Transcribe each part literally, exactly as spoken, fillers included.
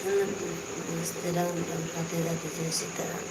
नमस्ते, राम राम, राधे राधे, जय सीताराम।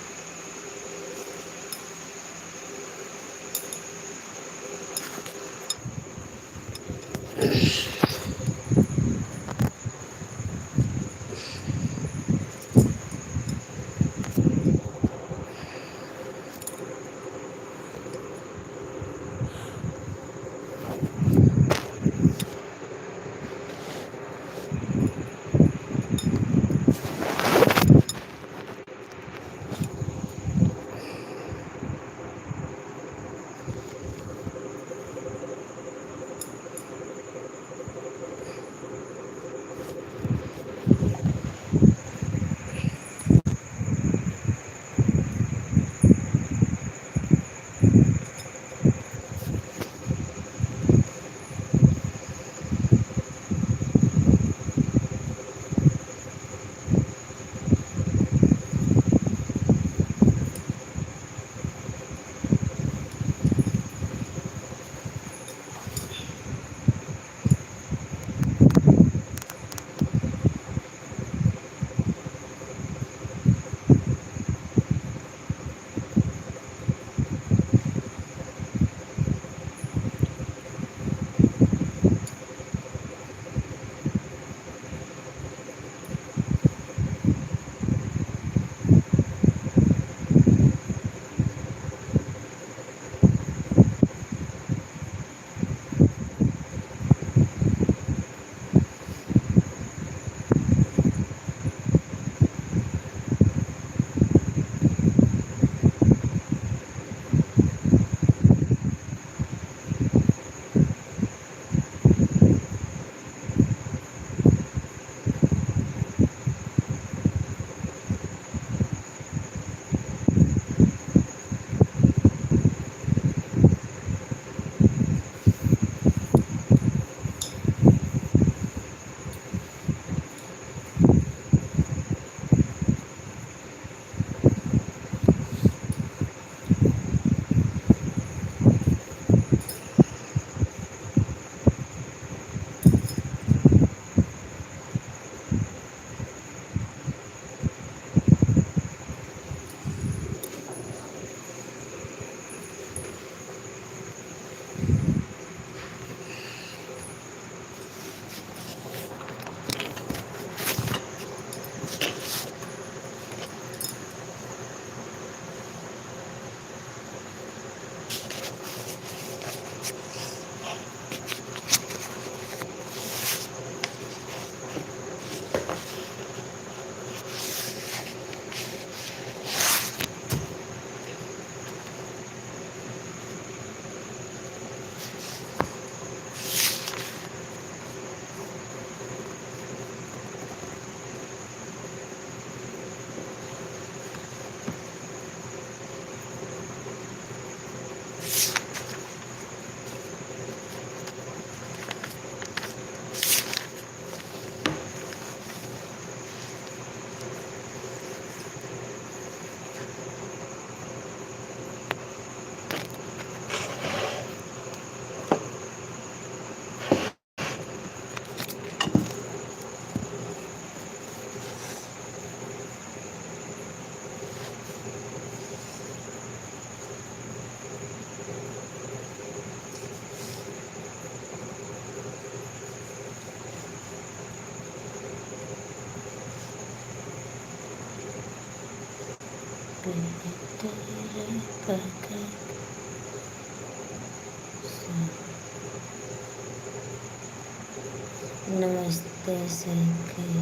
नमस्ते सखी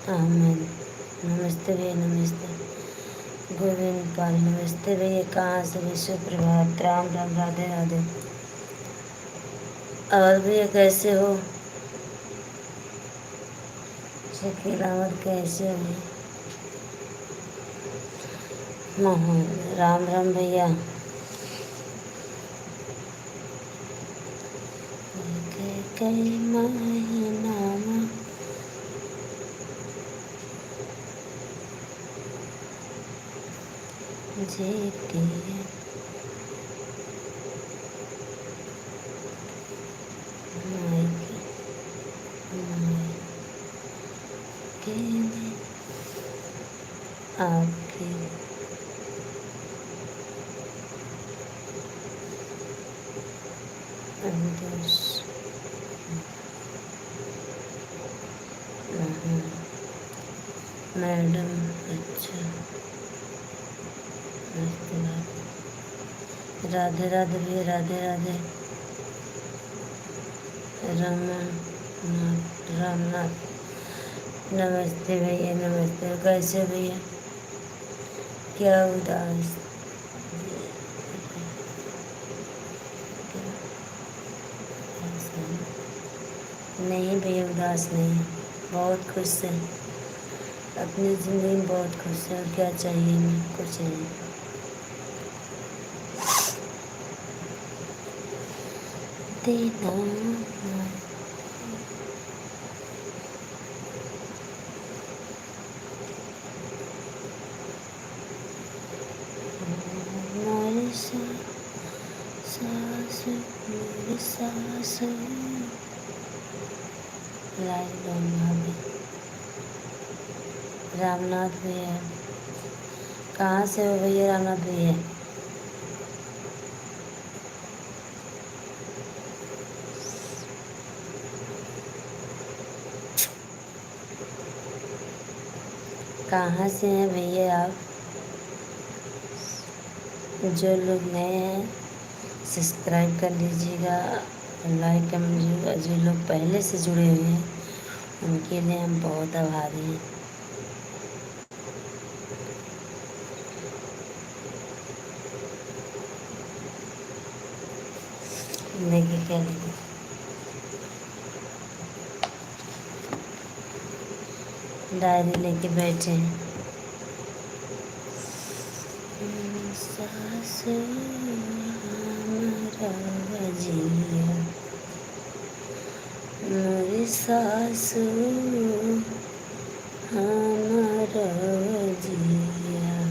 अहमद, नमस्ते भैया, नमस्ते गोविंद पाल, नमस्ते भैया, कहाँ से भी सुप्रभात, राम राम, राधे राधे। और भैया कैसे हो? शकील अहमद कैसे हो? मोहन, राम राम भैया। कई महीना में जीती है। माई के, माई। आपकी दोस्त मैडम, अच्छा, नमस्ते, राधे राधे भैया, राधे राधे। रामनाथ, रामनाथ, नमस्ते भैया, नमस्ते। कैसे भैया? क्या उदास? नहीं भैया, उदास नहीं है, बहुत खुश है, अपनी ज़िंदगी में बहुत खुश है। और क्या चाहिए हमें? कुछ नहीं। देना। मोरी सा-, सासु, मोरी सासु। Like done भाभी। रामनाथ भैया, कहाँ से हो भैया रामनाथ भैया? कहाँ से हैं भैया आप? जो लोग नए हैं, subscribe कर लीजिएगा, like कर लीजिएगा। जो लोग पहले से जुड़े हुए हैं, उनके लिए हम बहुत आभारी हैं। देखिए क्या लिखा। डायरी लेके बैठे हैं। सासु हमारा जिया, मोरी सासु हमारा जिया।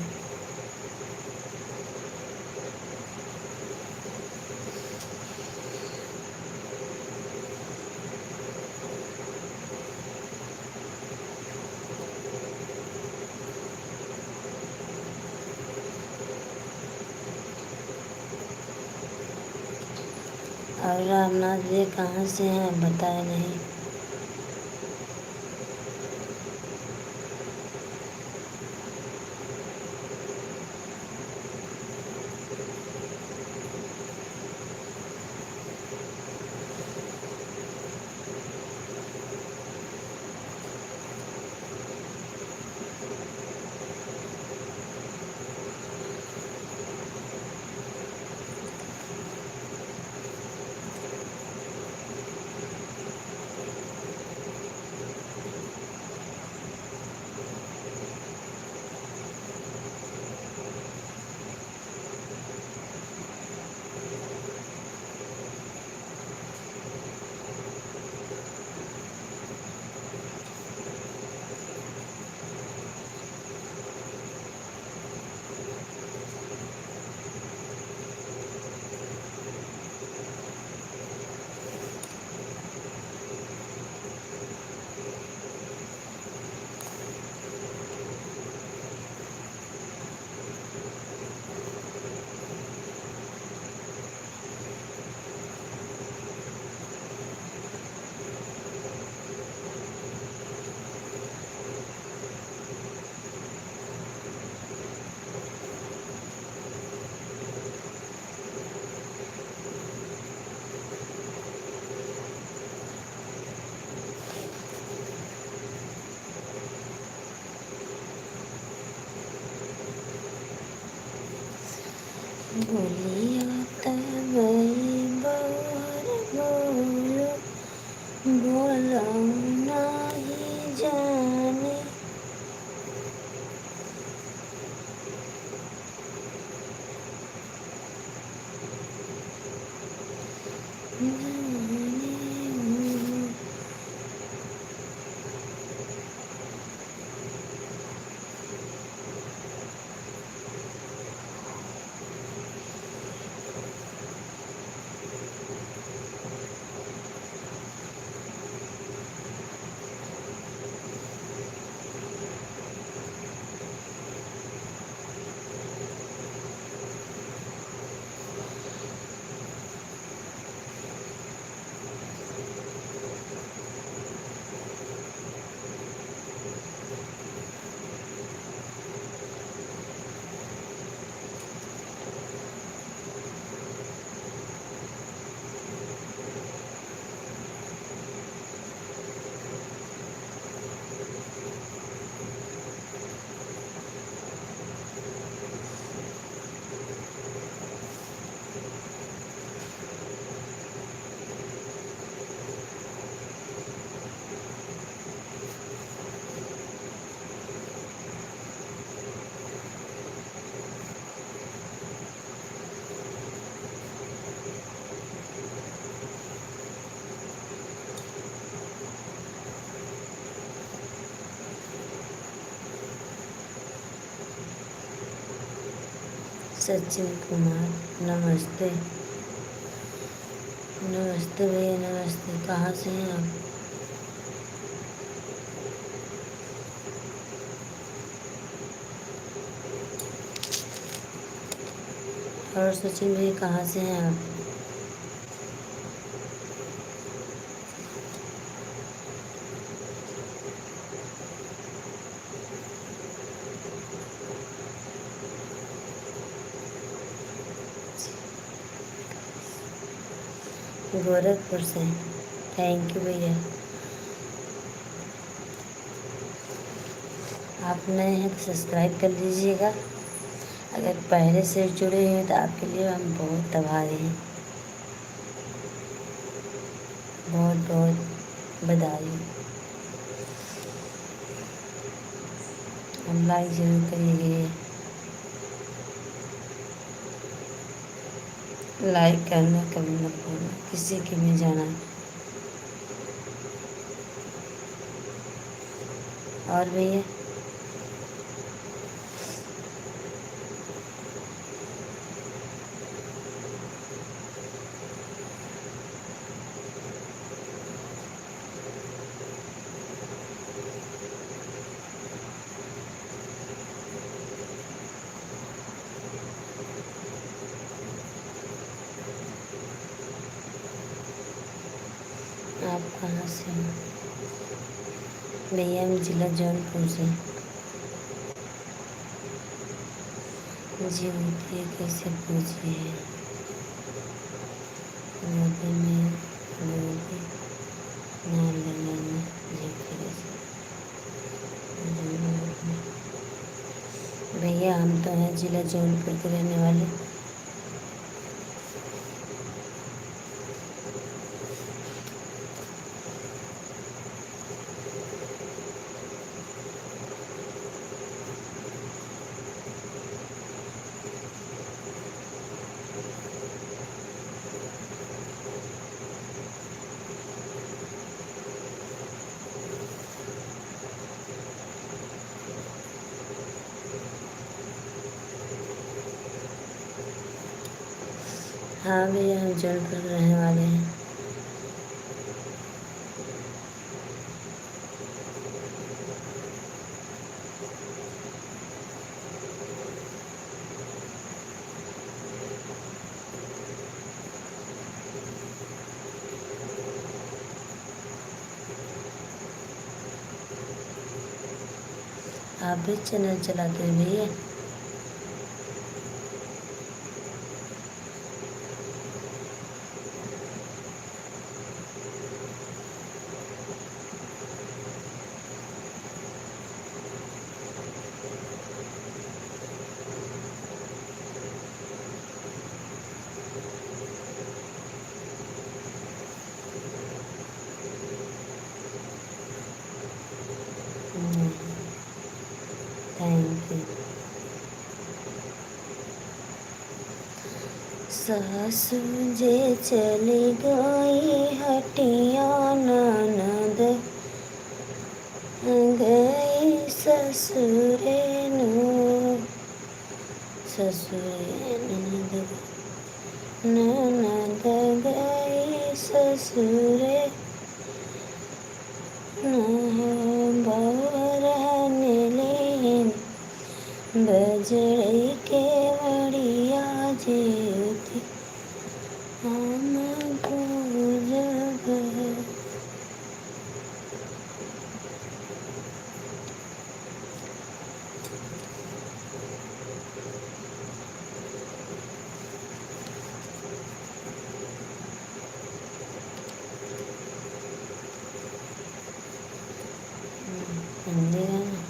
और रामनाथ जी कहाँ से हैं, बताए नहीं। बोलिया तबई बौर बोलो, बोलो नाही जाने। सचिन कुमार, नमस्ते। नमस्ते भैया, नमस्ते। कहाँ से हैं आप? और सचिन भैया, कहाँ से हैं आप? गोरखपुर से। Thank you भैया। आप नए हैं तो subscribe कर लीजिएगा। अगर पहले से जुड़े हैं तो आपके लिए हम बहुत आभारी हैं। बहुत बहुत बधाई। और like जरूर करिएगा। Like करना कभी मत भूलना, किसी की भी जाना। और भैया, आप कहाँ से हो? भैया, हम जिला जौनपुर से। जी होती है, कैसे पूछिए? नदी में डूबी ना लेने में जी होती है, कैसे? भैया, हम तो हैं जिला जौनपुर के रहने वाले। हाँ भैया, हम जौनपुर के रहने वाले हैं। आप भी channel चलाते हैं भैया? हम्म, thank you। सासू जे चली गई हटिया, ननद गई ससुरे नु। ससुरे ननद, ननद गई ससुरे। नहा बहरन लेन बजड़ई के वड़िया जेती हम पूजब। हिंदी गाना।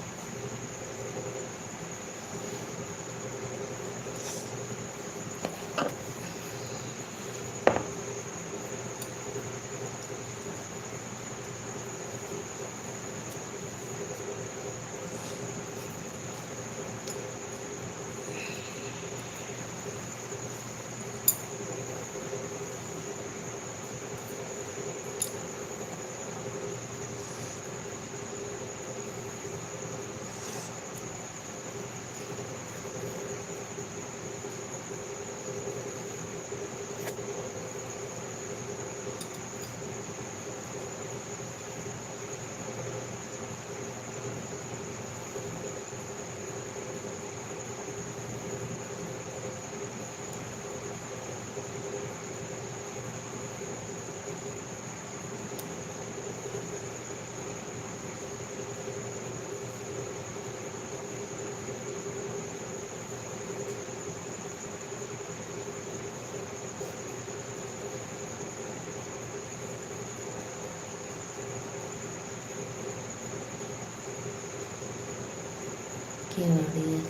केवड़िया।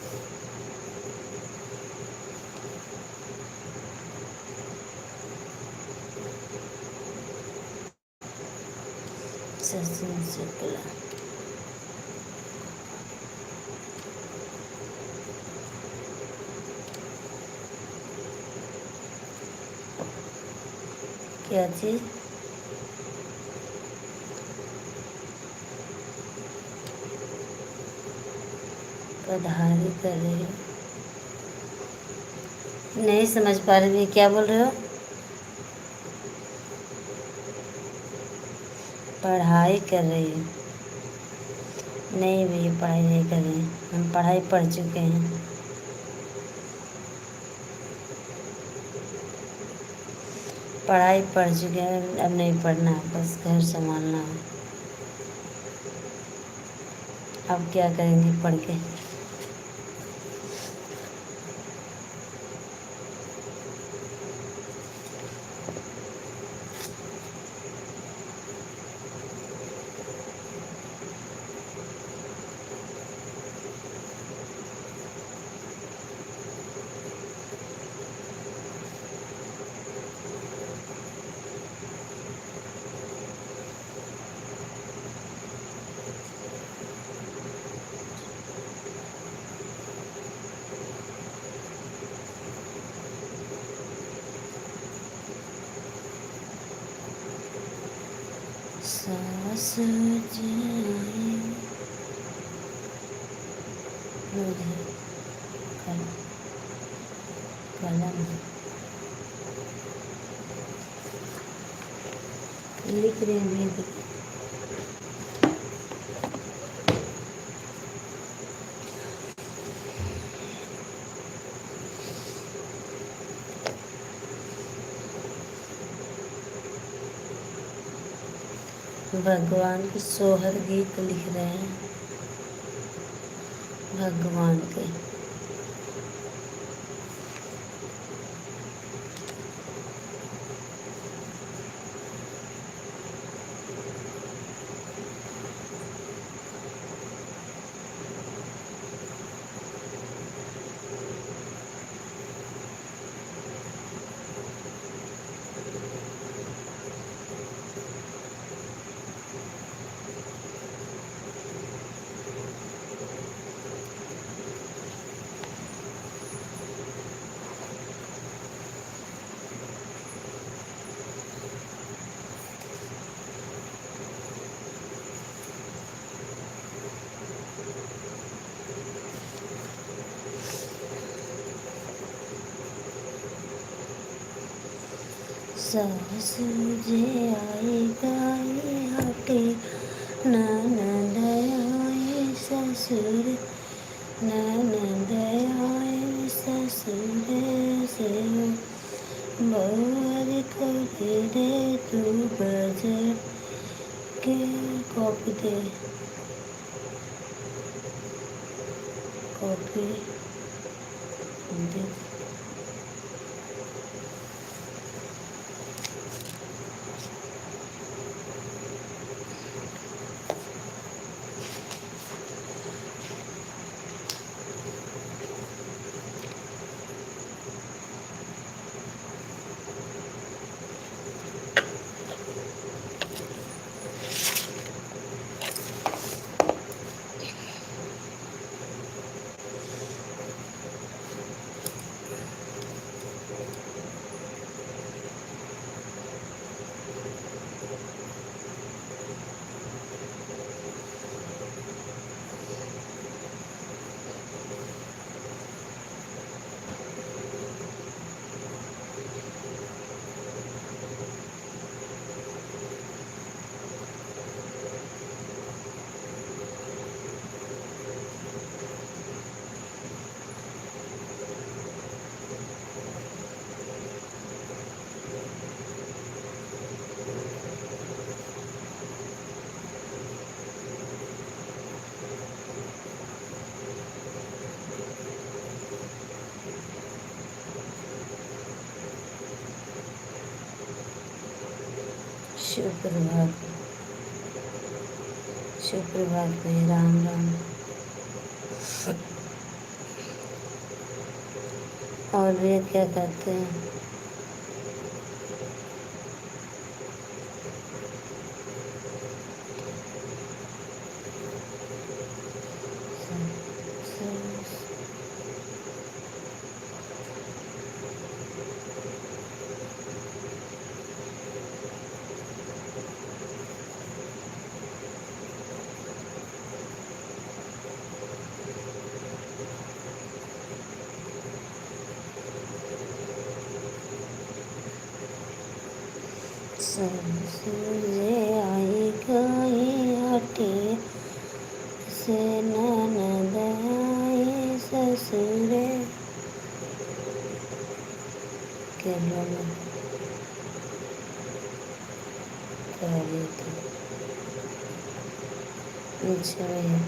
सचिन शुक्ला। क्या चीज? पढ़ाई कर रही हो? नहीं समझ पा रही, क्या बोल रहे हो? पढ़ाई कर रही हो? नहीं भैया, पढ़ाई नहीं कर रही, हम पढ़ाई पढ़ चुके हैं। पढ़ाई पढ़ चुके हैं, अब नहीं पढ़ना है, बस घर संभालना है। अब क्या करेंगे पढ़ के? सासु जी आई, मुझे कल-, कलम। लिख रहे हैं, दीदी। भगवान के सोहर गीत लिख रहे हैं, भगवान के। सासु जे आई गाई हटे, ननद आई ससुर, ननद आई ससुर से, बउआ रे कॉपी दे तू बजट के, कॉपी दे, कॉपी दे। सुप्रभात, सुप्रभात में राम राम। और भैया क्या करते हैं? ससुर जे आई गई हटे, से ननद आई ससुरे। केरला में कह रही थी। अच्छा भैया।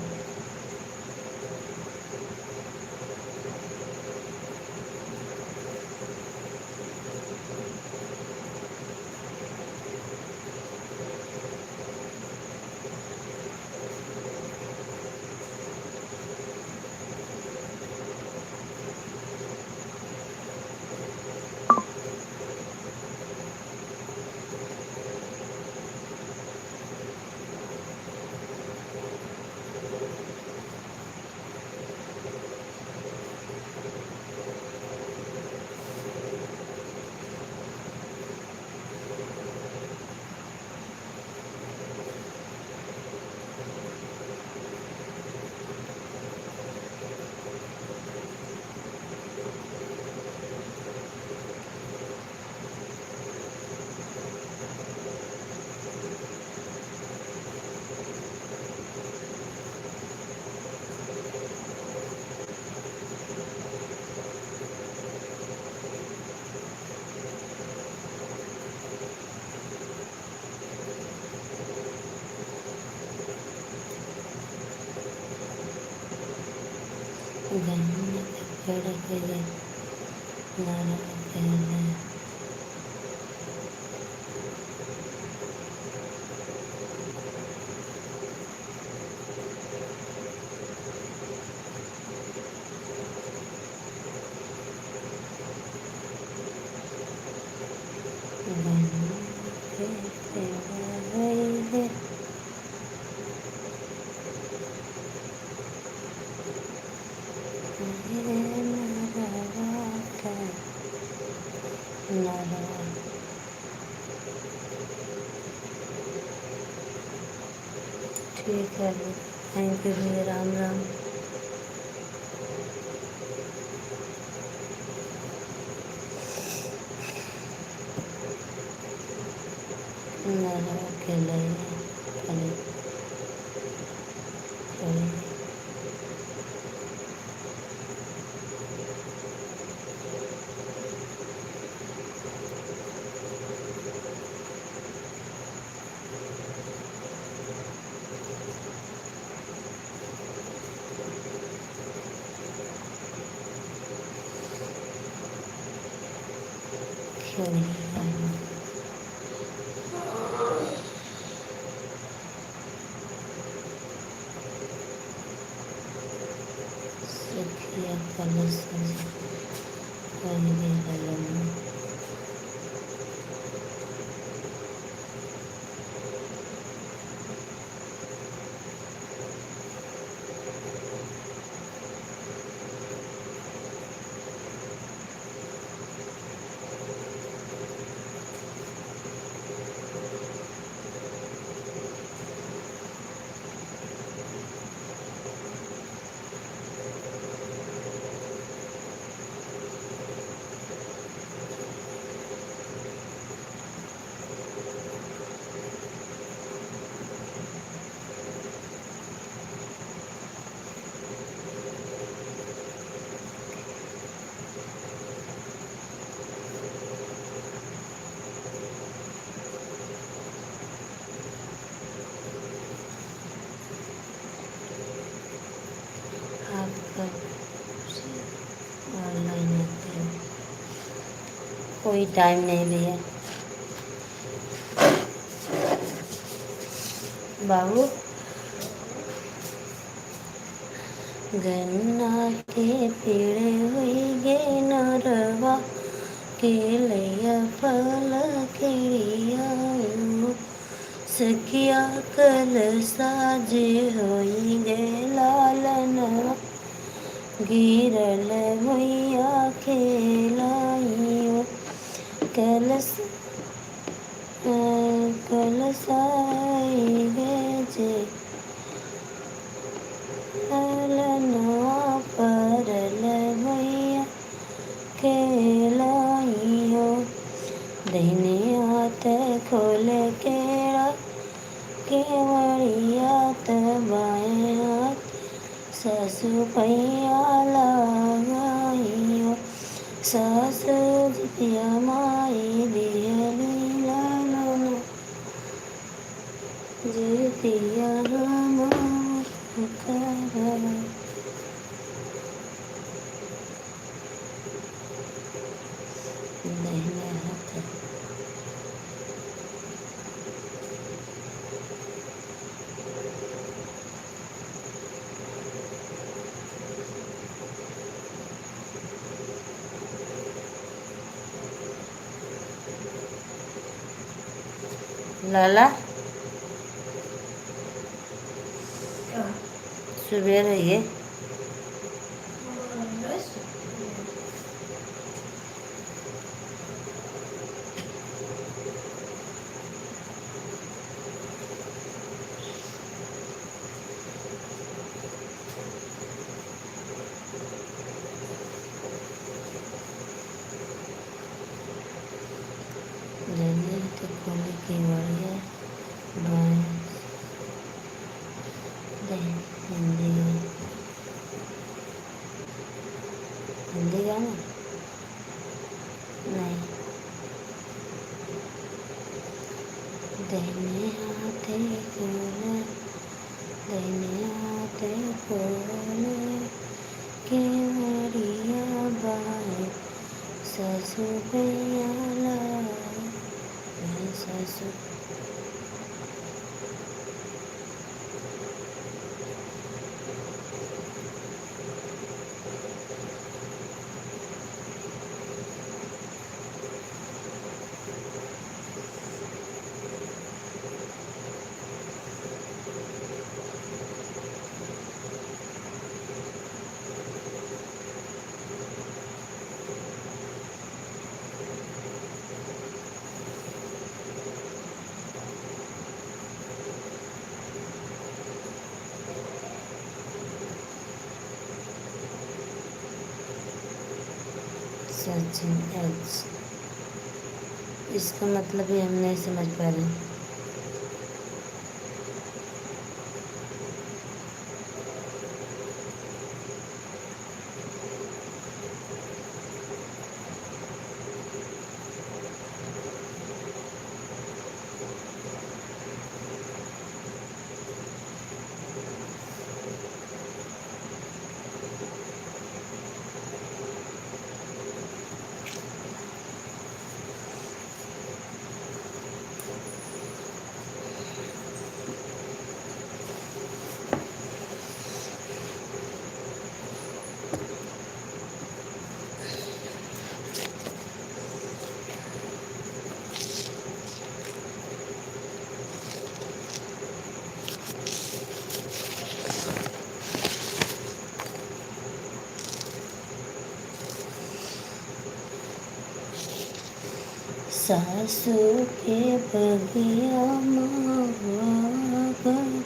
गहना के पेड़ के नारा कहले। ठीक है, thank you भैया, राम राम। नरवा के लइया खाली थोड़ी। सखिया कलेक्शन से पहिले लगन। आप कब से online आते हो? कोई time नहीं भैया। बाबू, गन्ना के पेड़ होई गे नरवा, केलैया फल केरिया हो। सखिया कलसा जे होई गे लालनवा, गिरल भुइया खेलाई हो। कलस कलसाई गे जे ललनवा, परल भुइया खेलाई हो। दहिने हाथ खोल केरा केवड़िया, त बाएं हाथ सासु पैया लगाई हो। सासु जितिया माई दिहली लालन, जितिया हमार करा। दहिने हाथ। लाला, सुबेर है ये। जल्दी तो खोले केवड़िया बाएं। दे, हिंदी गाना। हिंदी गाना? नहीं। दहिने हाथे खोले, दहिने हाथे खोले, केवड़िया बाएं, सासु पैया लाए, सासु। सचिन एच, इसका मतलब ये हम नहीं समझ पा रहे। सासू के बगिया मावा गा।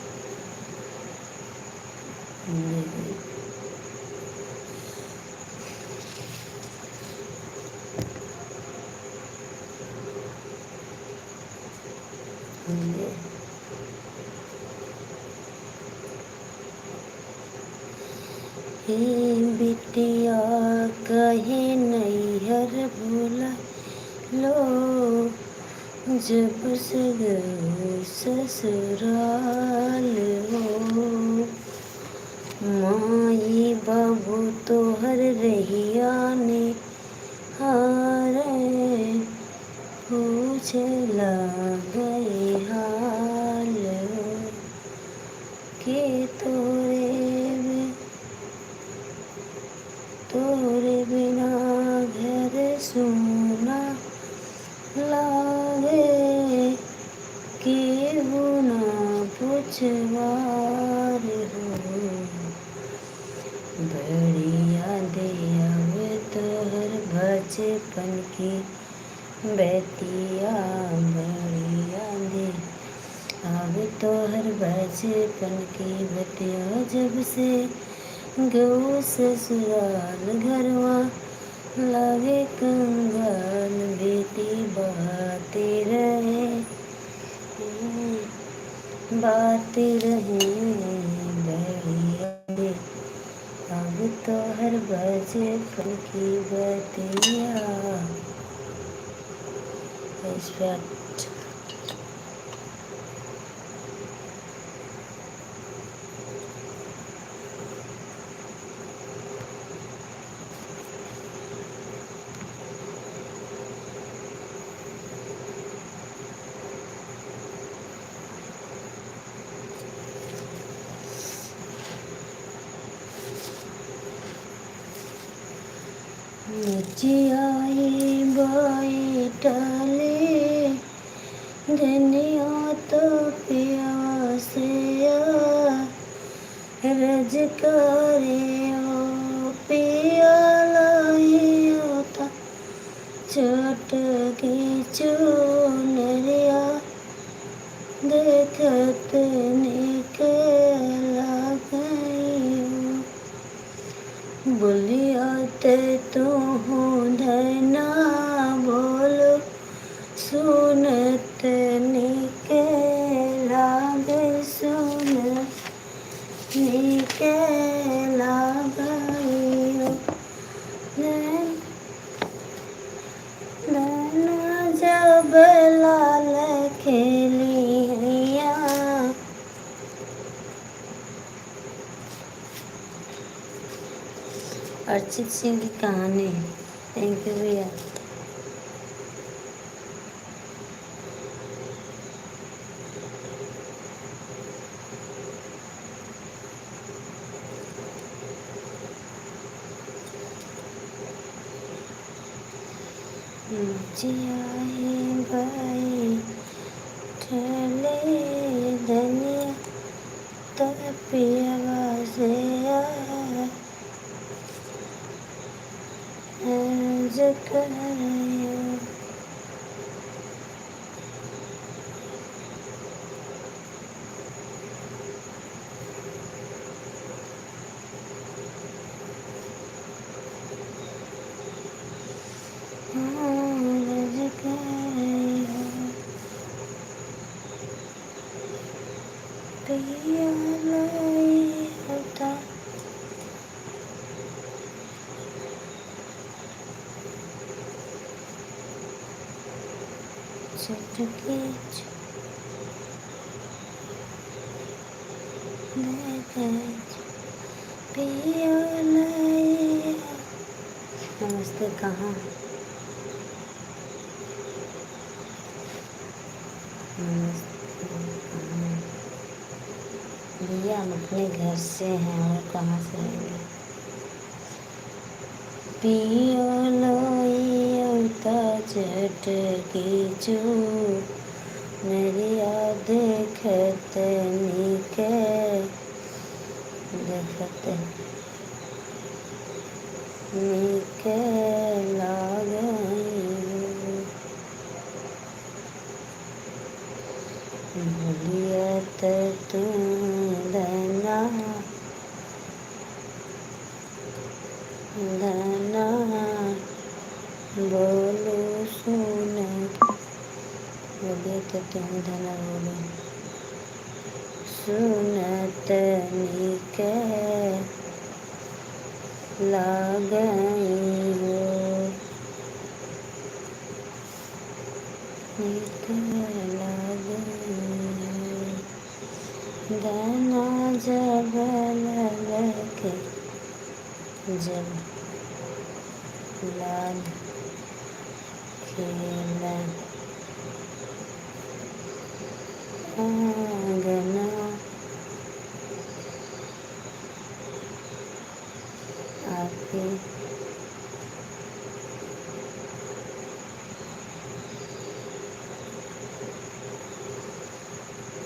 हे बिटिया, कहे नैहर भुला लो, जब से गयो ससुराल हो। माई बाबू तोहर रहिया ने हारे, पूछे लागे हाल हो। के तोरे बे-, यार हो। बड़ी याद आवे तोहर बचपन की बतिया, बड़ी याद आवे तोहर बचपन की बतिया। जब से गऊ ससुराल घरवा लागे कंगाल, बीती बाती रहे, बाती रहे बड़ी याद। अब तोहर बचपन की बतिया। Respect। निचियाई बैठले धनिया तो पिया से आ, रज करे ओ पिया लाई होता। छोट की चुनरिया देखत निक लागई हो। बोलिया ते तू धना बोलो, सुनत निक लागे, सुनत निक लागई हो। नैन, नैना जब लाल खेली हैया। अर्चित सिंह की कहानी। Thank you भैया। जियाए बैठले धनिया तो पियवा से आ, आज कहियो। नमस्ते, कहाँ? नमस्ते, कहाँ? भैया, हम अपने घर से हैं, और कहाँ से रहेंगे? पियो लोई अवता चटकी चू, मेरी याद देखत निके, देखत निके लागई। बोलिया त तू धना, धना बोलू सुन। बोलिया त तू धना बोलू सुनत निके लागई हो। निक लागई हो। धना जब ललके, जब लाल खेला आंगना। आपके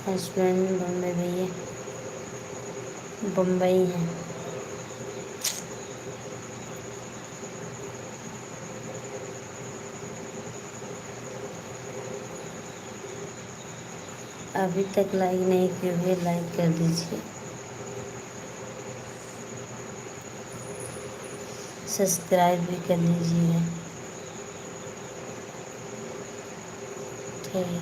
husband बॉम्बे भैया। बम्बई है। अभी तक like नहीं किए हुए, like कर दीजिए, subscribe भी कर लीजिएगा। ठीक है।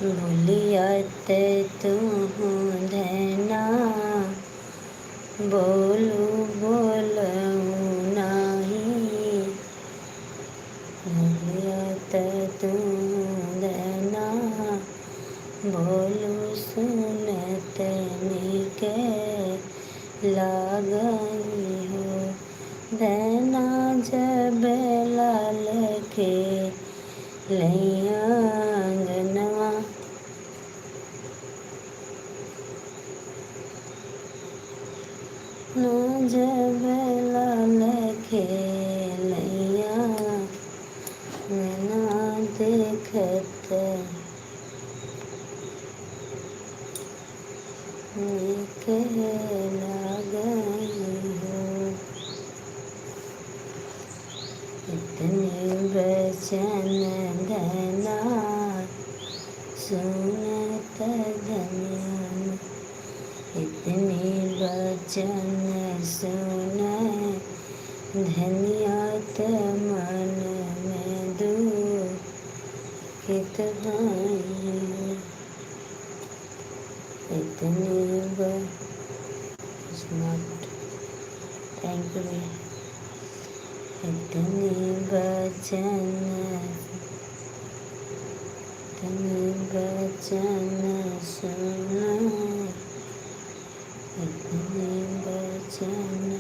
बोलिया ते तू धैना, बोलू बोलऊ नाही। बोलिया ते तू धैना, बोलू सुनत नीके लागई हो। धैना जब लाल खेलैया अंगनवा, ना जब लाल खेलैया अंगनवा, देखत नीक लागई हो। इतने बचन धैना सुनत धनिया, इतने बचन सुन धनिया त मन में दुखित भई। इतने ब-, it's not, thank you भैया। इतने बचन, इतने बचन सुन, इतने बचन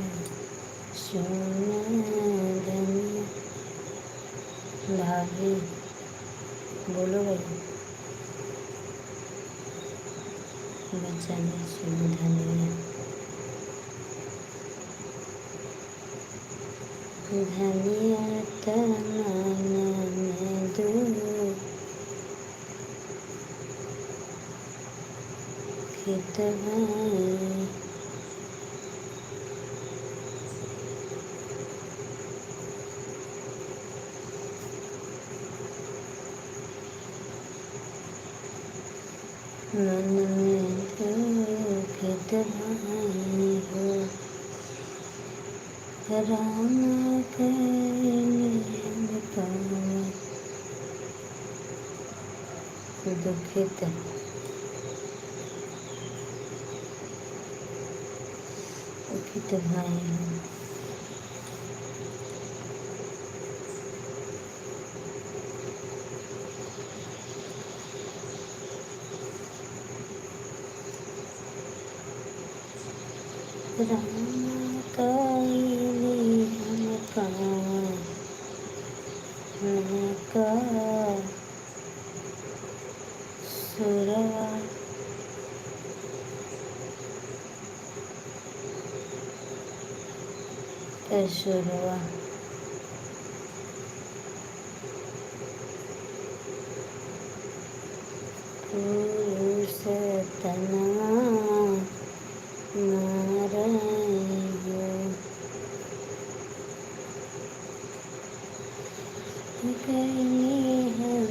सुन धनिया। भाभी, बोलो भाई। बचन सुन धनिया। धनिया त मन में दुखित भई। मन में दुखित भई हो, राम कइली हम कवन। दुखित, दुखित भई हो। राम कइली हम कवन, हम का सुरवा, कसुरवा। पुरुष तनवा मारई हो। गइनी हम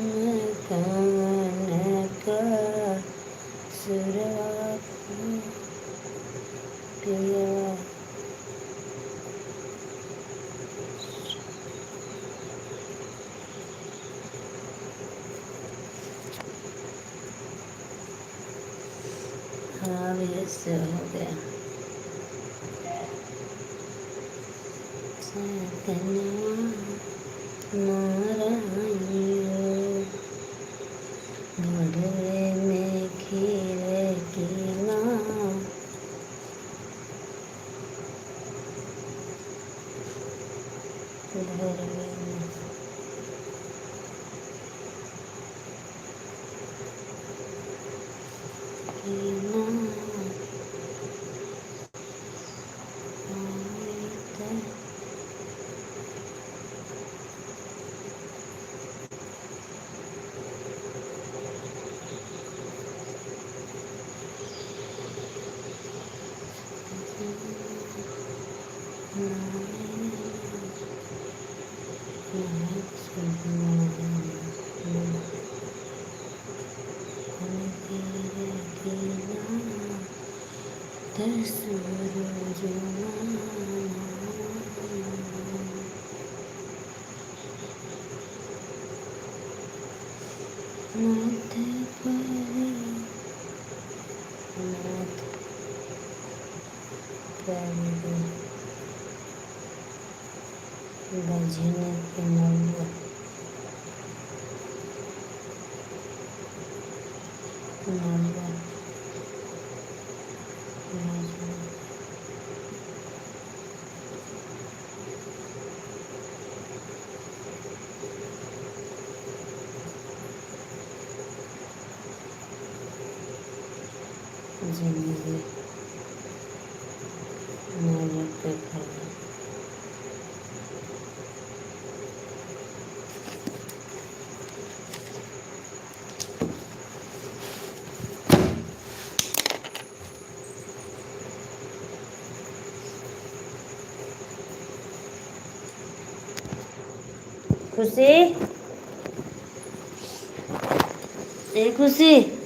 कवन कसुरवा पियवा। हाँ भैया, से हो गया। सतना मारा आइयो, भोरवे में खीर की ना। भोरवे में सूरज मामा। माथ पर, माथ पर बजने के मौआ। मौआ। मौआ। जिंदगी मौजूद के फल। खुशी, ए खुशी,